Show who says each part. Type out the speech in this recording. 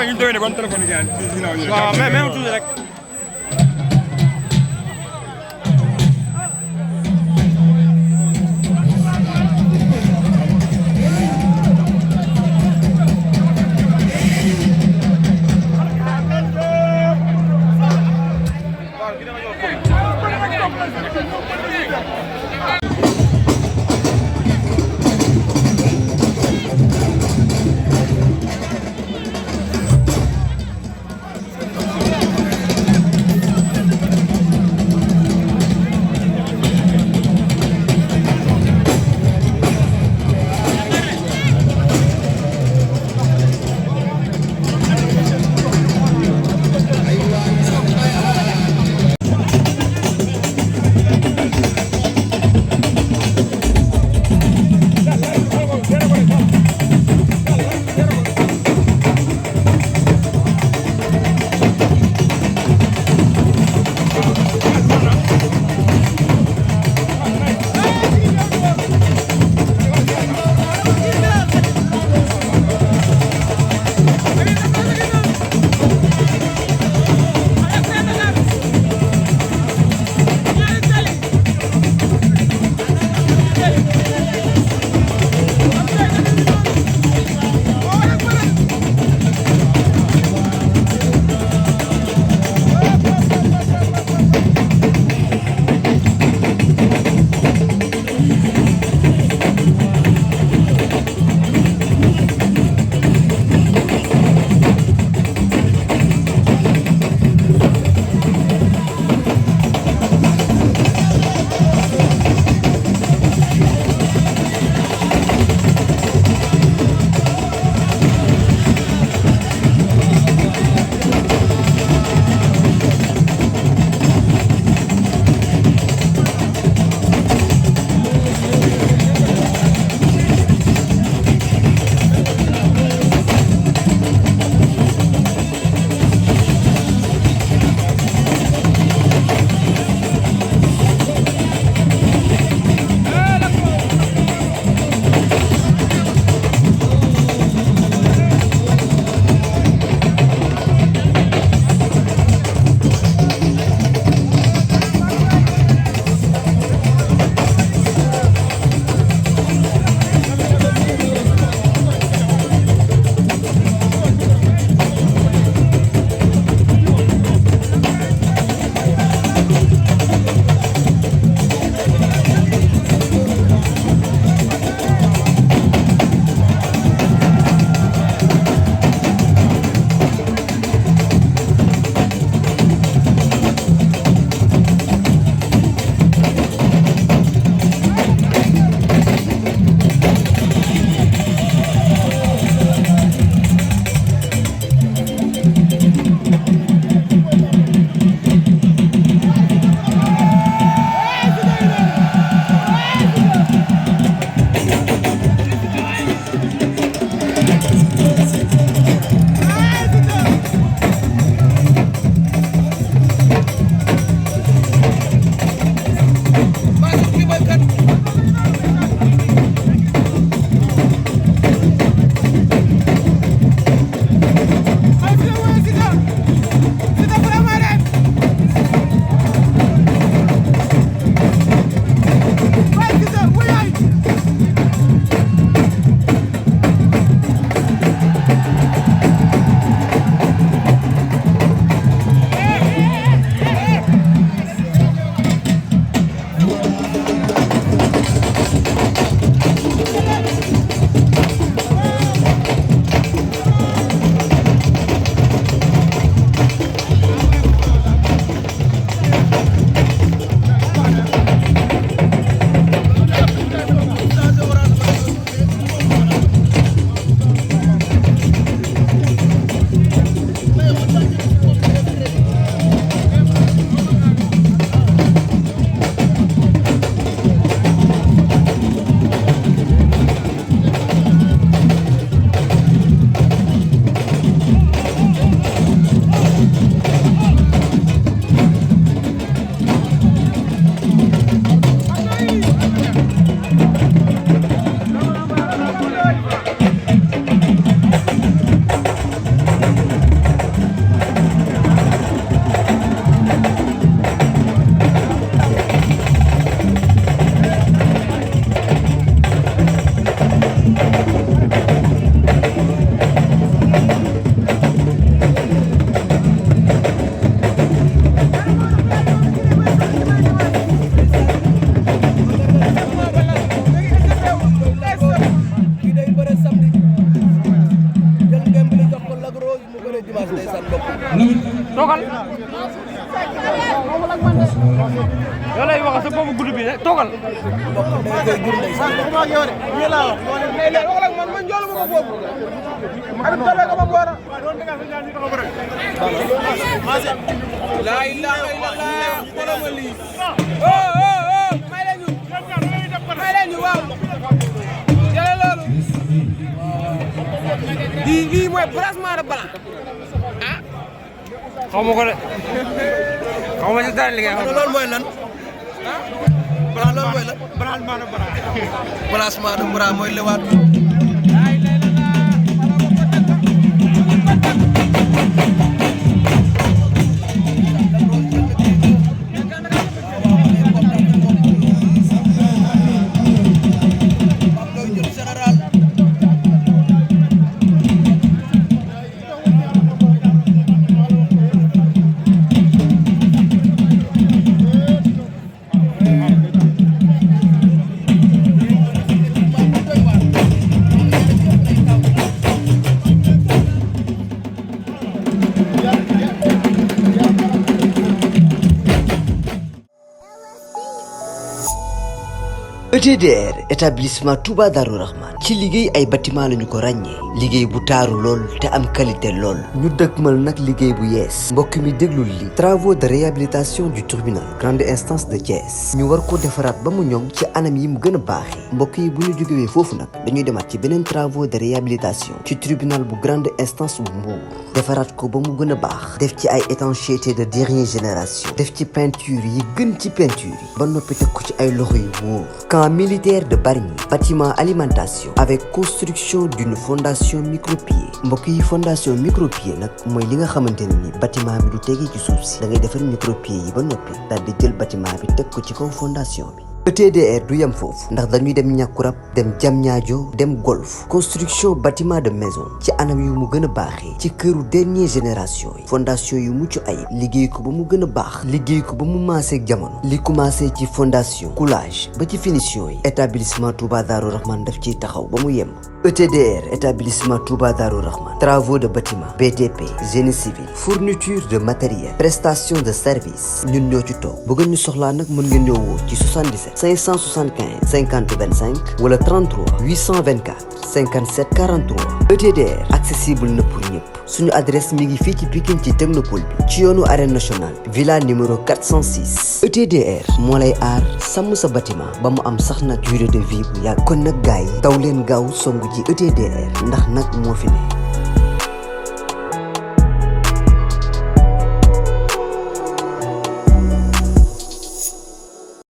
Speaker 1: après ñu doy ne ban téléphone yi ci ginnaaw ñu.
Speaker 2: waaw mais même tuuti rek. yow lay wax sa boobu gudd bi toogal.
Speaker 3: man joolu ma ko foofu. Habib tole ko ba mu war a. La ilaha illallah. May leen ñu waaw. Jëlee loolu. Lii mooy brassement de blanc. Ah.
Speaker 2: xaw ma ko de. xaw ma ci dara li ngay wax.
Speaker 3: loolu mooy lan. blanc loolu mooy lan. brassement de blanc mooy lewaat.
Speaker 4: ETDR établissement Touba Darou Rahman ci liggéey ay bâtiment lañu ko ràññee liggéey bu taaru lool te am qualité lool ñu dëkkmal nag liggéey bu yees mbokk mi déglul li travaux de réhabilitation du tribunal grande instance de Thiès ñu war ko defaraat ba mu ñoŋ ci anam yi mu gën a baaxee mbokk yi bu ñu jógewee foofu nag dañuy demaat ci beneen travaux de réhabilitation ci tribunal bu grande instance bu Mbour defaraat ko ba mu gën a baax def ci ay étanchéité de dernière génération def ci peinture yi gën ci peinture yi ba noppi teg ko ci ay loxo yu wóor militaire de Bargny bâtiment alimentation avec construction d'une fondation micropieux mbokk yi fondation micropieux nag mooy li nga xamante ne ni bâtiment bi du tegee ci suuf si da ngay defar micropieux yi ba noppi daal di jël bâtiment bi teg ko ci kaw fondation bi. ETDR du yem foofu ndax dañuy dem Ñàkkurab dem Diamniadio dem Golf construction bâtiment de maison ci anam yu mu gën a baaxee ci këru dernière génération yi fondation yu mucc ayib liggéey ko ba mu gën a baax liggéey ko ba mu maaseeg jamono li commencé ci fondation coulage ba ci finition yi établissement Touba Darou Rahman daf ciy taxaw ba mu yem. ETDR établissement Touba Darou Rahman travaux de bâtiment BTP génie civil fourniture de matériel prestation de service ñun ñoo ci toog bëgg ñu soxlaa nag mën ngeen ñëw woo ci 77 575 50 25 wala 33 824 57 43 ETDR accessible na pour ñëpp suñu adresse mi ngi fii ci Pikine ci Technopole bi ci yoonu arène nationale bi villa numéro 406 ETDR moo lay aar sàmm sa bâtiment ba mu am sax nag durée de vie bu yàgg kon nag gars yi daw leen gaaw songu ji ETDR ndax nag moo fi ne